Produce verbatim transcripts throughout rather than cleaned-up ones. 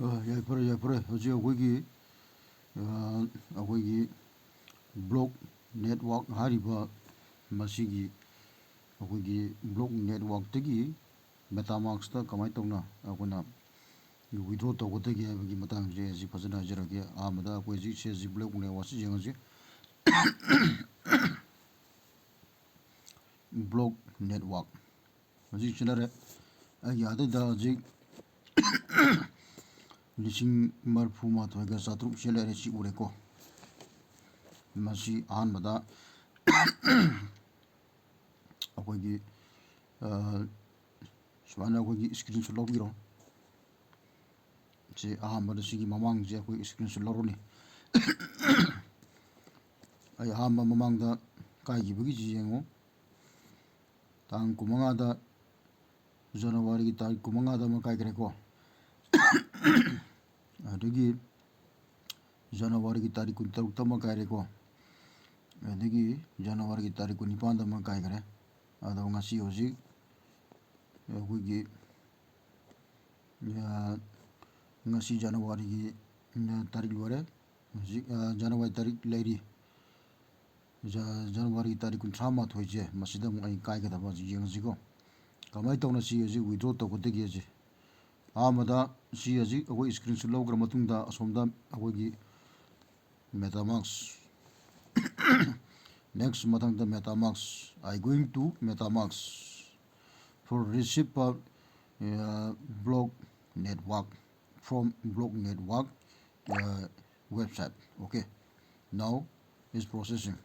ꯑ, ꯌꯥꯏꯐꯔꯦ, ꯌꯥꯏꯐꯔꯦ꯫ ꯍꯧꯖꯤꯛ ꯑꯩꯈꯣꯏꯒꯤ, ꯑ, ꯑꯩꯈꯣꯏꯒꯤ Block Network ꯍꯥꯏꯔꯤꯕ ꯃꯁꯤꯒꯤ, ꯑꯩꯈꯣꯏꯒꯤ Block Networkꯇꯒꯤ MetaMaskꯇ ꯀꯃꯥꯏꯅ ꯇꯧꯅ ꯑꯩꯈꯣꯏꯅ withdraw ꯇꯧꯒꯗꯒꯦ ꯍꯥꯏꯕꯒꯤ ꯃꯇꯥꯡꯁꯦ ꯍꯧꯖꯤꯛ ꯐꯖꯅ ꯍꯥꯏꯖꯔꯛꯀꯦ꯫ ꯑꯍꯥꯟꯕꯗ ꯑꯩꯈꯣꯏ ꯍꯧꯖꯤꯛꯁꯦ ꯍꯧꯖꯤꯛ Block Networkꯁꯤ ꯌꯦꯡꯉꯁꯤ꯫ Block Network꯫ ꯍꯧꯖꯤꯛ ꯆꯠꯅꯔꯦ꯫ ꯑꯩꯒꯤ ꯑꯗꯩꯗ ꯍꯧꯖꯤꯛ ꯂꯤꯁꯤꯡ ꯃꯔꯤꯐꯨ ꯃꯥꯊꯣꯏꯒ ꯆꯥꯇ꯭ꯔꯨꯛ ꯆꯦꯜꯂꯛꯑꯦ, ꯁꯤ ꯎꯔꯦꯀꯣ꯫ ꯃꯁꯤ ꯑꯍꯥꯟꯕꯗ ꯑꯩꯈꯣꯏꯒꯤ, ꯑ, ꯁꯨꯃꯥꯏꯅ ꯑꯩꯈꯣꯏꯒꯤ screenshot ꯂꯧꯕꯤꯔꯣ꯫ ꯁꯤ ꯑꯍꯥꯟꯕꯗ ꯁꯤꯒꯤ ꯃꯃꯥꯡꯁꯦ ꯑꯩꯈꯣꯏ screenshot ꯂꯧꯔꯅꯤ꯫ ꯑꯩ ꯑꯍꯥꯟꯕ ꯃꯃꯥꯡꯗ ꯀꯥꯏꯈꯤꯕꯒꯤꯁꯤ ꯌꯦꯡꯉꯨ꯫ ꯇꯥꯡ ꯀꯨꯟꯃꯉꯥꯗ, ꯖꯅꯋꯥꯔꯤꯒꯤ ꯇꯥꯔꯤꯛ ꯀꯨꯟꯃꯉꯥꯗ ꯑꯃ ꯀꯥꯏꯈ꯭ꯔꯦꯀꯣ꯫ ꯑꯗꯒꯤ ꯖꯅꯋꯥꯔꯤꯒꯤ ꯇꯥꯔꯤꯛ ꯀꯨꯟꯇꯔꯨꯛꯇ ꯑꯃ ꯀꯥꯏꯔꯦꯀꯣ꯫ ꯑꯗꯒꯤ ꯖꯅꯋꯥꯔꯤꯒꯤ ꯇꯥꯔꯤꯛ ꯀꯨꯟꯅꯤꯄꯥꯟꯗ ꯑꯃ ꯀꯥꯏꯈ꯭ꯔꯦ꯫ ꯑꯗꯣ ꯉꯁꯤ ꯍꯧꯖꯤꯛ ꯑꯩꯈꯣꯏꯒꯤ, ꯑ, ꯉꯁꯤ ꯖꯅꯋꯥꯔꯤꯒꯤ, ꯑ, ꯇꯥꯔꯤꯛ ꯂꯣꯏꯔꯦ꯫ ꯍꯧꯖꯤꯛ, ꯑ, ꯖꯅꯋꯥꯔꯤ ꯇꯥꯔꯤꯛ ꯂꯩꯔꯤ꯫ ꯖ-, ꯖꯅꯋꯥꯔꯤꯒꯤ ꯇꯥꯔꯤꯛ ꯀꯨꯟꯊ꯭ꯔꯥ ꯃꯥꯊꯣꯏꯁꯦ, ꯃꯁꯤꯗ ꯑꯃꯨꯛ ꯑꯩ ꯀꯥꯏꯒꯗꯕ ꯍꯧꯖꯤꯛ ꯌꯦꯡꯉꯁꯤꯀꯣ꯫ ꯀꯃꯥꯏꯅ ꯇꯧꯅ ꯁꯤ ꯍꯧꯖꯤꯛ withdraw ꯇꯧꯒꯗꯒꯦꯁꯦ꯫ ꯑꯍꯥꯟꯕꯗ ꯁꯤ ꯍꯧꯖꯤꯛ ꯑꯩꯈꯣꯏ screenshot ꯂꯧꯈ꯭ꯔ ꯃꯇꯨꯡꯗ, ꯑꯁꯣꯝꯗ ꯑꯩꯈꯣꯏꯒꯤ MetaMask, next ꯃꯊꯪꯗ MetaMask, I going to MetaMask for receive a, uh, Block Network from Block Network, uh, website. Okay, now is processing.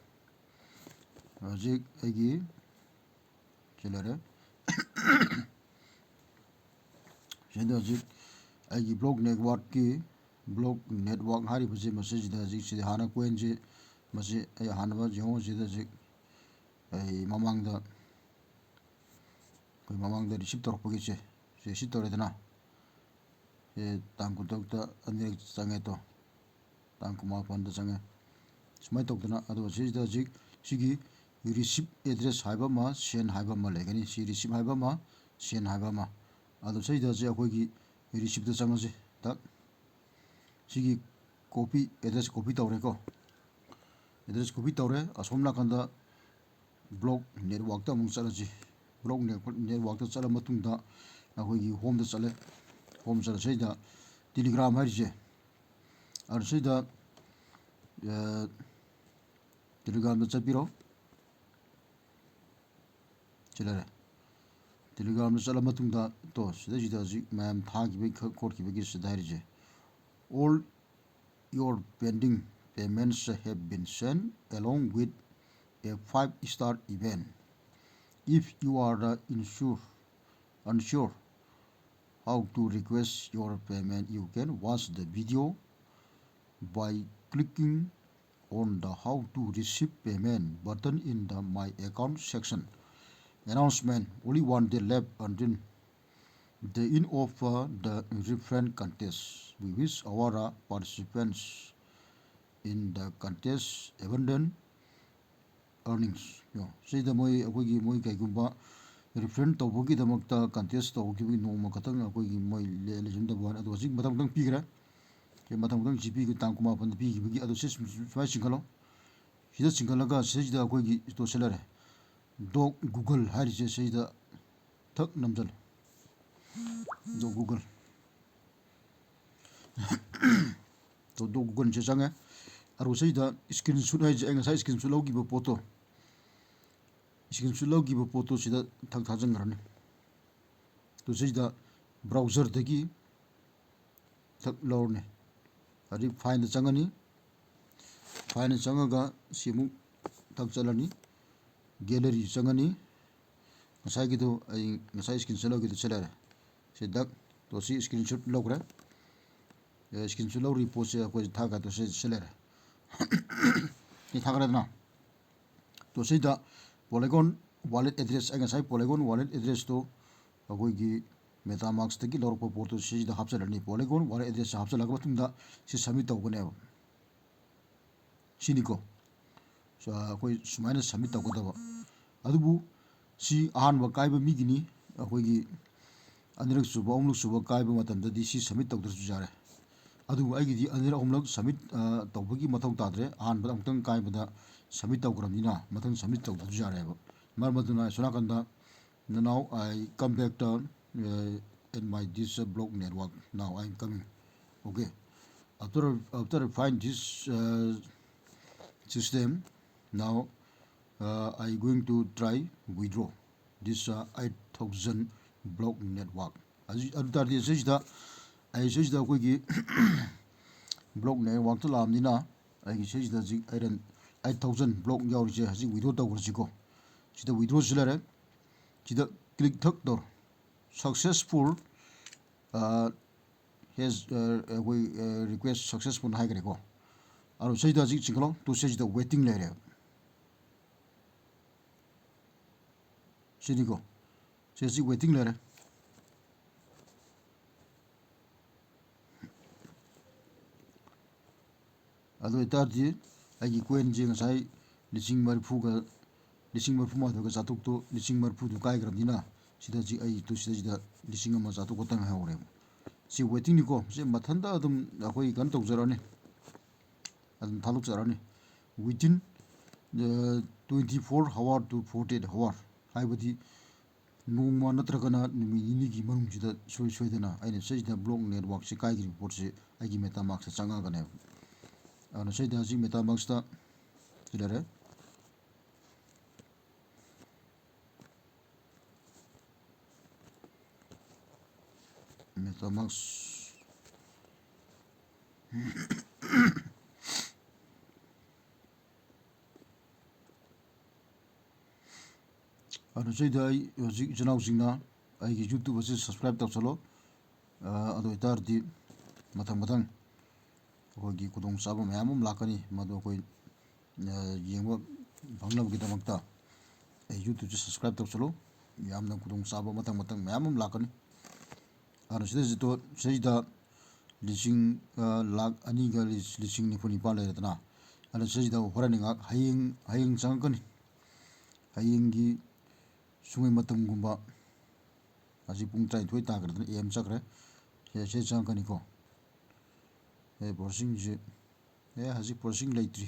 ꯍꯧꯖꯤꯛ ꯑꯩꯒꯤ ꯁꯤ ꯂꯩꯔꯦ꯫ ꯁꯤꯗ ꯍꯧꯖꯤꯛ ꯑꯩꯒꯤ Block Networkꯀꯤ, Block Network ꯍꯥꯏꯔꯤꯕꯁꯤ, ꯃꯁꯤꯁꯤꯗ ꯍꯧꯖꯤꯛ ꯁꯤꯗ ꯍꯥꯟꯅ coinꯁꯤ, ꯃꯁꯤ ꯑꯩ ꯍꯥꯟꯅ ꯌꯦꯡꯉꯣ꯫ ꯁꯤꯗ ꯍꯧꯖꯤꯛ ꯑꯩ ꯃꯃꯥꯡꯗ, ꯑꯩꯈꯣꯏ ꯃꯃꯥꯡꯗ receive ꯇꯧꯔꯛꯄꯒꯤꯁꯦ, ꯁꯤ receive ꯇꯧꯔꯦꯗꯅ꯫ ꯁꯤ ꯇꯥꯡ ꯀꯨꯟꯇꯔꯨꯛꯇ ꯑꯅꯤꯔꯛ ꯆꯪꯉꯦ ꯇꯣ, ꯇꯥꯡ ꯀꯨꯟꯃꯥꯄꯟꯗ ꯆꯪꯉꯦ꯫ ꯁꯨꯃꯥꯏꯅ ꯇꯧꯗꯅ, ꯑꯗꯨꯒ ꯁꯤꯁꯤꯗ ꯍꯧꯖꯤꯛ ꯁꯤꯒꯤ receive address ꯍꯥꯏꯕ ꯑꯃ, send ꯍꯥꯏꯕ ꯑꯃ ꯂꯩꯒꯅꯤ꯫ ꯁꯤ receive ꯍꯥꯏꯕ ꯑꯃ, send ꯍꯥꯏꯕ ꯑꯃ꯫ ꯑꯗꯣ ꯁꯤꯗ ꯍꯧꯖꯤꯛ ꯑꯩꯈꯣꯏꯒꯤ receiveꯇ ꯆꯪꯉꯁꯤ꯫ ꯇꯛ, ꯁꯤꯒꯤ copy, address copy ꯇꯧꯔꯦꯀꯣ꯫ Address copy ꯇꯧꯔꯦ꯫ ꯑꯁꯣꯝ ꯅꯥꯀꯟꯗ blog networkꯇ ꯑꯃꯨꯛ ꯆꯠꯂꯁꯤ꯫ Blog networkꯇ ꯆꯠꯂ ꯃꯇꯨꯡꯗ ꯑꯩꯈꯣꯏꯒꯤ homeꯗ ꯆꯠꯂꯦ꯫ Home ꯆꯠꯂ ꯁꯤꯗ Telegram ꯍꯥꯏꯔꯤꯁꯦ, ꯑꯗꯨ ꯁꯤꯗ Telegramꯗ ꯆꯠꯄꯤꯔꯣ꯫ ꯁꯤ ꯂꯩꯔꯦ꯫ Telegramꯗ ꯆꯠꯂ ꯃꯇꯨꯡꯗ, ꯇꯣ, ꯁꯤꯗꯩꯁꯤꯗ ꯍꯧꯖꯤꯛ ꯃꯌꯥꯝ ꯊꯥꯈꯤꯕꯒꯤ ꯈ-, ꯈꯣꯠꯈꯤꯕꯒꯤ ꯁꯤꯗ ꯍꯥꯏꯔꯤꯁꯦ, "All your pending payments have been sent along with a five star event. If you are the insure, unsure how to request your payment, you can watch the video by clicking on the How to Receive Payment button in the My Account section." Announcement: Only one day left until the end of uh, the refund contest. We wish our uh, participants in the contest abundant earnings. ꯌꯣ, ꯁꯤꯗ ꯃꯣꯏ, ꯑꯩꯈꯣꯏꯒꯤ, ꯃꯣꯏ ꯀꯩꯒꯨꯝꯕ refund ꯇꯧꯕꯒꯤꯗꯃꯛꯇ contest ꯇꯧꯈꯤꯕꯒꯤ ꯅꯣꯡꯃ ꯈꯛꯇꯪ ꯑꯩꯈꯣꯏꯒꯤ ꯃꯣꯏ ꯂꯦ-, ꯂꯩꯖꯟꯗꯕ ꯋꯥꯅꯤ꯫ ꯑꯗꯣ ꯍꯧꯖꯤꯛ ꯃꯊꯪ ꯃꯊꯪ ꯄꯤꯈ꯭ꯔꯦ꯫ ꯁꯤ ꯃꯊꯪ ꯃꯊꯪ ꯖꯤ ꯄꯤꯒꯤ ꯇꯥꯡ ꯀꯨꯟꯃꯥꯄꯟꯗ ꯄꯤꯈꯤꯕꯒꯤ, ꯑꯗꯣ ꯁꯤ ꯁꯨꯝ-, ꯁꯨꯃꯥꯏꯅ ꯆꯤꯡꯈꯠꯂꯣ꯫ ꯁꯤꯗ ꯆꯤꯡꯈꯠꯂꯒ ꯁꯤꯗꯩꯁꯤꯗ ꯑꯩꯈꯣꯏꯒꯤ ꯇꯣ ꯁꯤ ꯂꯩꯔꯦ꯫ Doc Google ꯍꯥꯏꯔꯤꯁꯦ ꯁꯤꯗ ꯊꯛ ꯅꯝꯁꯤꯜꯂꯣ꯫ Doc Google꯫ ꯇꯣ Doc Googleꯁꯦ ꯆꯪꯉꯦ꯫ ꯑꯗꯨꯒ ꯁꯤꯗ screenshot ꯍꯥꯏꯁꯦ, ꯑꯩ ꯉꯁꯥꯏ screenshot ꯂꯧꯈꯤꯕ ꯄꯣꯠꯇꯣ, screenshot ꯂꯧꯈꯤꯕ ꯄꯣꯠꯇꯣ ꯁꯤꯗ ꯊꯛ ꯊꯥꯖꯤꯟꯈ꯭ꯔꯅꯤ꯫ ꯑꯗꯨ ꯁꯤꯗ browserꯗꯒꯤ ꯊꯛ ꯂꯧꯔꯅꯤ꯫ ꯑꯗꯩ fileꯗ ꯆꯪꯉꯅꯤ꯫ Fileꯗ ꯆꯪꯉꯒ ꯁꯤ ꯑꯃꯨꯛ ꯊꯛ ꯆꯠꯂꯅꯤ꯫ Gallery ꯆꯪꯉꯅꯤ꯫ ꯉꯁꯥꯏꯒꯤꯗꯣ, ꯑꯩ ꯉꯁꯥꯏ screenshot ꯂꯧꯈꯤꯕꯗꯣ ꯁꯤ ꯂꯩꯔꯦ꯫ ꯁꯤ ꯗꯛ, ꯇꯣ ꯁꯤ screenshot ꯂꯧꯈ꯭ꯔꯦ꯫ ꯑꯦ, screenshot ꯂꯧꯔꯤꯕ ꯄꯣꯠꯁꯦ ꯑꯩꯈꯣꯏ ꯊꯥꯒꯠꯇꯣꯏꯁꯦ ꯁꯤ ꯂꯩꯔꯦ꯫ ꯁꯤ ꯊꯥꯒꯠꯂꯦꯗꯅ꯫ ꯇꯣ ꯁꯤꯗ Polygon wallet address, ꯑꯩ ꯉꯁꯥꯏ Polygon wallet addressꯇꯣ ꯑꯩꯈꯣꯏꯒꯤ MetaMaskꯇꯒꯤ ꯂꯧꯔꯛꯄ ꯄꯣꯠꯇꯣ ꯁꯤꯗ ꯍꯥꯞꯆꯤꯜꯂꯅꯤ꯫ Polygon wallet address ꯍꯥꯞꯆꯤꯜꯂꯒ ꯃꯇꯨꯡꯗ ꯁꯤ submit ꯇꯧꯒꯅꯦꯕ꯫ ꯁꯤꯅꯤꯀꯣ꯫ ꯁ-, ꯑꯩꯈꯣꯏ ꯁꯨꯃꯥꯏꯅ submit ꯇꯧꯒꯗꯕ꯫ ꯑꯗꯨꯕꯨ ꯁꯤ ꯑꯍꯥꯟꯕ ꯀꯥꯏꯕ ꯃꯤꯒꯤꯅꯤ꯫ ꯑꯩꯈꯣꯏꯒꯤ ꯑꯅꯤꯔꯛ ꯁꯨꯕ, ꯑꯍꯨꯝꯂꯛ ꯁꯨꯕ ꯀꯥꯏꯕ ꯃꯇꯝꯗꯗꯤ ꯁꯤ submit ꯇꯧꯗ꯭ꯔꯁꯨ ꯌꯥꯔꯦ꯫ ꯑꯗꯨꯕꯨ ꯑꯩꯒꯤꯗꯤ ꯑꯅꯤꯔꯛ ꯑꯍꯨꯝꯂꯛ submit, ꯑ, ꯇꯧꯕꯒꯤ ꯃꯊꯧ ꯇꯥꯗ꯭ꯔꯦ꯫ ꯑꯍꯥꯟꯕꯗ ꯑꯃꯨꯛꯇꯪ ꯀꯥꯏꯕꯗ submit ꯇꯧꯈ꯭ꯔꯕꯅꯤꯅ ꯃꯊꯪ submit ꯇꯧꯗ꯭ꯔꯁꯨ ꯌꯥꯔꯦꯕ꯫ ꯃꯔꯝ ꯑꯗꯨꯅ ꯑꯁꯣꯝ ꯅꯥꯀꯟꯗ, now I come back to, uh, in my this, uh, block network. Now I am coming. Okay. After, after I find this, uh, system, now, uh, I going to try withdraw this, uh, eight thousand block network. ꯑꯗꯨ, ꯑꯗꯨ ꯇꯥꯔꯗꯤ ꯁꯤꯁꯤꯗ, ꯑꯩ ꯁꯤꯁꯤꯗ ꯑꯩꯈꯣꯏꯒꯤ block networkꯇ ꯂꯥꯛꯑꯕꯅꯤꯅ ꯑꯩꯒꯤ ꯁꯤꯁꯤꯗ ꯍꯧꯖꯤꯛ ꯑꯩꯅ eight thousand block ꯌꯥꯎꯔꯤꯁꯦ ꯍꯧꯖꯤꯛ withdraw ꯇꯧꯈ꯭ꯔꯁꯤꯀꯣ꯫ ꯁꯤꯗ withdrawꯁꯤ ꯂꯩꯔꯦ꯫ ꯁꯤꯗ click ꯊꯛ ꯇꯧꯔꯣ꯫ Successful, ꯑ, has, ꯑ, ꯑꯩꯈꯣꯏ, ꯑ, request successful ꯍꯥꯏꯈ꯭ꯔꯦꯀꯣ꯫ ꯑꯗꯣ ꯁꯤꯗ ꯍꯧꯖꯤꯛ ꯆꯤꯡꯈꯠꯂꯣ꯫ ꯇꯨ ꯁꯤꯁꯤꯗ waiting ꯂꯩꯔꯦ꯫ ꯁꯤꯅꯤꯀꯣ꯫ ꯁꯤ ꯍꯧꯖꯤꯛ waiting ꯂꯩꯔꯦ꯫ ꯑꯗꯨ ꯑꯣꯏꯇꯥꯔꯗꯤ ꯑꯩꯒꯤ coinꯁꯦ ꯉꯁꯥꯏ ꯂꯤꯁꯤꯡ ꯃꯔꯤꯐꯨꯒ, ꯂꯤꯁꯤꯡ ꯃꯔꯤꯐꯨ ꯃꯥꯊꯣꯏꯒ ꯆꯥꯇ꯭ꯔꯨꯛꯇꯣ, ꯂꯤꯁꯤꯡ ꯃꯔꯤꯐꯨꯗꯨ ꯀꯥꯏꯈ꯭ꯔꯕꯅꯤꯅ ꯁꯤꯗ ꯍꯧꯖꯤꯛ ꯑꯩ ꯇꯨ ꯁꯤꯗꯩꯁꯤꯗ ꯂꯤꯁꯤꯡ ꯑꯃ ꯆꯥꯇ꯭ꯔꯨꯛ ꯈꯛꯇ ꯉꯥꯏꯍꯧꯔꯦꯕ꯫ ꯁꯤ waitingꯅꯤꯀꯣ꯫ ꯁꯤ ꯃꯊꯟꯇ ꯑꯗꯨꯝ ꯑꯩꯈꯣꯏ ꯀꯩꯅꯣ ꯇꯧꯖꯔꯛꯑꯅꯤ, ꯑꯗꯨꯝ ꯊꯥꯗꯣꯛꯆꯔꯛꯑꯅꯤ within, ꯑ, twenty four hour to forty eight hour, ꯍꯥꯏꯕꯗꯤ ꯅꯣꯡꯃ ꯅꯠꯇ꯭ꯔꯒꯅ ꯅꯨꯃꯤꯠ ꯅꯤꯅꯤꯒꯤ ꯃꯅꯨꯡꯁꯤꯗ ꯁꯣꯏ ꯁꯣꯏꯗꯅ ꯑꯩꯅ ꯁꯤꯗ block networkꯁꯦ ꯀꯥꯏꯈ꯭ꯔꯤꯕ ꯄꯣꯠꯁꯦ ꯑꯩꯒꯤ MetaMaskꯇ ꯆꯪꯉꯛꯑꯒꯅꯦꯕ꯫ ꯑꯗꯨꯅ ꯁꯤꯗ ꯍꯧꯖꯤꯛ MetaMaskꯇ ꯁꯤ ꯂꯩꯔꯦ꯫ MetaMask꯫ ꯑꯗꯨ ꯁꯤꯗ ꯑꯩ ꯍꯧꯖꯤꯛ ꯏꯆꯤꯟ ꯏꯅꯥꯎꯁꯤꯡꯅ ꯑꯩꯒꯤ YouTube ꯑꯁꯤ subscribe ꯇꯧꯁꯜꯂꯣ꯫ ꯑ, ꯑꯗꯨ ꯑꯣꯏꯇꯥꯔꯗꯤ ꯃꯊꯪ ꯃꯊꯪ ꯑꯩꯈꯣꯏꯒꯤ ꯈꯨꯗꯣꯡꯆꯥꯕ ꯃꯌꯥꯝ ꯑꯃ ꯂꯥꯛꯀꯅꯤ꯫ ꯃꯗꯨ ꯑꯩꯈꯣꯏ, ꯑ, ꯌꯦꯡꯕ ꯐꯪꯅꯕꯒꯤꯗꯃꯛꯇ ꯑꯩ YouTubeꯁꯦ subscribe ꯇꯧꯁꯜꯂꯨ꯫ ꯌꯥꯝꯅ ꯈꯨꯗꯣꯡꯆꯥꯕ ꯃꯊꯪ ꯃꯊꯪ ꯃꯌꯥꯝ ꯑꯃ ꯂꯥꯛꯀꯅꯤ꯫ ꯑꯗꯨꯅ ꯁꯤꯗꯩꯁꯤꯗ, ꯁꯤꯗꯩꯁꯤꯗ ꯂꯤꯁꯤꯡ, ꯑ, ꯂꯥꯈ ꯑꯅꯤꯒ ꯂꯤꯁꯤꯡ ꯅꯤꯐꯨ ꯅꯤꯄꯥꯜ ꯂꯩꯔꯦꯗꯅ꯫ ꯑꯗꯨꯅ ꯁꯤꯗꯩꯁꯤꯗ ꯍꯣꯔꯦꯟ ꯉꯥꯏꯍꯥꯛ, ꯍꯌꯦꯡ, ꯍꯌꯦꯡ ꯆꯪꯉꯛꯀꯅꯤ꯫ ꯍꯌꯦꯡꯒꯤ ꯁꯨꯡꯉꯩ ꯃꯇꯝꯒꯨꯝꯕ, ꯍꯧꯖꯤꯛ ꯄꯨꯡ ꯇꯔꯥꯅꯤꯊꯣꯏ ꯇꯥꯈ꯭ꯔꯗꯅ ꯑꯦ ꯑꯦꯝ ꯆꯠꯈ꯭ꯔꯦ꯫ ꯁꯤꯗ, ꯁꯤꯗ ꯆꯪꯉꯛꯀꯅꯤꯀꯣ꯫ ꯑꯦ, ꯄ꯭ꯔꯣꯁꯦꯁꯤꯡꯁꯤ, ꯑꯦ, ꯍꯧꯖꯤꯛ ꯄ꯭ꯔꯣꯁꯦꯁꯤꯡ ꯂꯩꯇ꯭ꯔꯤ꯫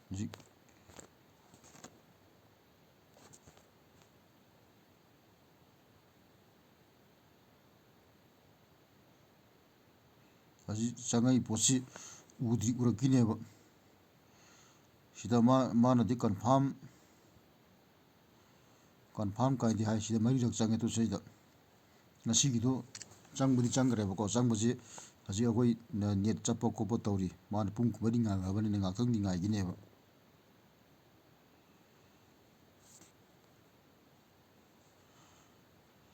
ꯍꯧꯖꯤꯛ ꯍꯧꯖꯤꯛ ꯆꯪꯉꯛꯏ ꯄꯣꯠꯁꯤ ꯎꯗ꯭ꯔꯤ, ꯎꯔꯛꯈꯤꯅꯦꯕ꯫ ꯁꯤꯗ ꯃꯥ-, ꯃꯥꯅꯗꯤ ꯀꯟꯐꯥꯝ, ꯀꯟꯐꯥꯝ ꯀꯥꯏꯗꯤ ꯍꯥꯏ꯫ ꯁꯤꯗ ꯃꯔꯤꯔꯛ ꯆꯪꯉꯦ ꯇꯨ ꯁꯤꯗ꯫ ꯉꯁꯤꯒꯤꯗꯣ ꯆꯪꯕꯗꯤ ꯆꯪꯈ꯭ꯔꯦꯕꯀꯣ꯫ ꯆꯪꯕꯁꯤ ꯍꯧꯖꯤꯛ ꯑꯩꯈꯣꯏ ꯅ-, ꯅꯦꯠ ꯆꯠꯄ ꯈꯣꯠꯄ ꯇꯧꯔꯤ꯫ ꯃꯥꯅ ꯄꯨꯡ ꯃꯔꯤ ꯉꯥꯏꯔꯛꯑꯕꯅꯤꯅ ꯉꯥꯛꯇꯪꯗꯤ ꯉꯥꯏꯈꯤꯅꯦꯕ꯫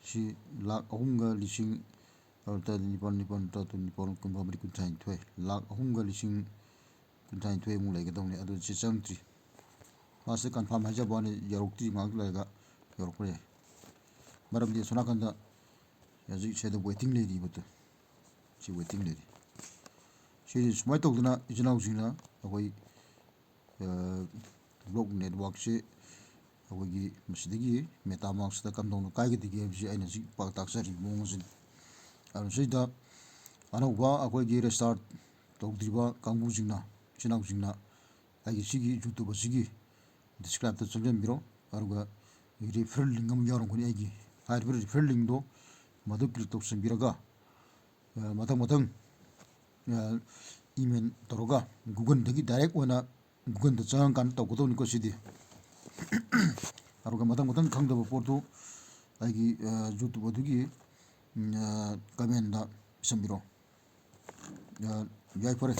ꯁꯤ ꯂꯥꯈ ꯑꯍꯨꯝꯒ ꯂꯤꯁꯤꯡ, ꯑ, ꯇꯔꯥ, ꯅꯤꯄꯥꯜ, ꯅꯤꯄꯥꯜ, ꯇꯔꯥ, ꯅꯤꯄꯥꯜ, ꯀꯨꯟꯊ꯭ꯔꯥ ꯃꯔꯤ, ꯀꯨꯟꯊ꯭ꯔꯥ ꯅꯤꯊꯣꯏ, ꯂꯥꯈ ꯑꯍꯨꯝꯒ ꯂꯤꯁꯤꯡ ꯀꯨꯟꯊ꯭ꯔꯥ ꯅꯤꯊꯣꯏꯃꯨꯛ ꯂꯩꯒꯗꯧꯅꯤ꯫ ꯑꯗꯨ ꯁꯤ ꯆꯪꯗ꯭ꯔꯤ꯫ ꯃꯥꯁꯦ ꯀꯟꯐꯥꯝ ꯍꯥꯏꯖꯕ ꯋꯥꯅꯤ, ꯌꯧꯔꯛꯇ꯭ꯔꯤ, ꯉꯥꯏꯍꯥꯛ ꯂꯩꯔꯒ ꯌꯧꯔꯛꯄ ꯌꯥꯏ꯫ ꯃꯔꯝꯗꯤ ꯑꯁꯣꯝ ꯅꯥꯀꯟꯗ ꯍꯧꯖꯤꯛ ꯁꯤꯗ ꯋꯦꯇꯤꯡ ꯂꯩꯔꯤꯕꯗꯣ, ꯁꯤ ꯋꯦꯇꯤꯡ ꯂꯩꯔꯤ꯫ ꯁꯤꯗꯤ ꯁꯨꯃꯥꯏꯅ ꯇꯧꯗꯅ ꯏꯆꯤꯟ ꯏꯅꯥꯎꯁꯤꯡꯅ ꯑꯩꯈꯣꯏ, ꯑ, ꯕ꯭ꯂꯣꯛ ꯅꯦꯠꯋꯥꯛꯁꯦ ꯑꯩꯈꯣꯏꯒꯤ ꯃꯁꯤꯗꯒꯤ ꯃꯦꯇꯥꯃꯥꯛꯁꯇ ꯀꯝꯗꯧꯅ ꯀꯥꯏꯒꯗꯒꯦ ꯍꯥꯏꯕꯁꯤ ꯑꯩꯅ ꯍꯧꯖꯤꯛ ꯄꯥꯎ ꯇꯥꯛꯆꯔꯤꯕ ꯃꯑꯣꯡ ꯑꯁꯤꯅꯤ꯫ ꯑꯗꯨꯅ ꯁꯤꯗ ꯑꯅꯧꯕ ꯑꯩꯈꯣꯏꯒꯤ ꯔꯦꯖꯤꯁꯇꯥꯔ ꯇꯧꯗ꯭ꯔꯤꯕ ꯀꯥꯡꯕꯨꯁꯤꯡꯅ, ꯏꯆꯤꯟ ꯏꯅꯥꯎꯁꯤꯡꯅ ꯑꯩꯒꯤ ꯁꯤꯒꯤ YouTube ꯑꯁꯤꯒꯤ describeꯇ ꯆꯪꯁꯤꯟꯕꯤꯔꯣ꯫ ꯑꯗꯨꯒ referral link ꯑꯃ ꯌꯥꯎꯔꯝꯒꯅꯤ ꯑꯩꯒꯤ꯫ ꯍꯥꯏꯔꯤꯕ referral linkꯗꯣ ꯃꯗꯨ click ꯇꯧꯁꯤꯟꯕꯤꯔꯒ, ꯑ, ꯃꯊꯪ ꯃꯊꯪ, ꯑ, email ꯇꯧꯔꯒ Googleꯗꯒꯤ direct ꯑꯣꯏꯅ Googleꯗ ꯆꯪꯉꯀꯥꯟꯗ ꯇꯧꯒꯗꯧꯅꯤꯀꯣ ꯁꯤꯗꯤ꯫ ꯑꯗꯨꯒ ꯃꯊꯪ ꯃꯊꯪ ꯈꯪꯗꯕ ꯄꯣꯠꯇꯨ ꯑꯩꯒꯤ, ꯑ, YouTube ꯑꯗꯨꯒꯤ, ꯎꯝ, ꯑ, commentꯗ ꯄꯤꯁꯟꯕꯤꯔꯣ꯫ ꯑ, ꯌꯥꯏꯐꯔꯦ꯫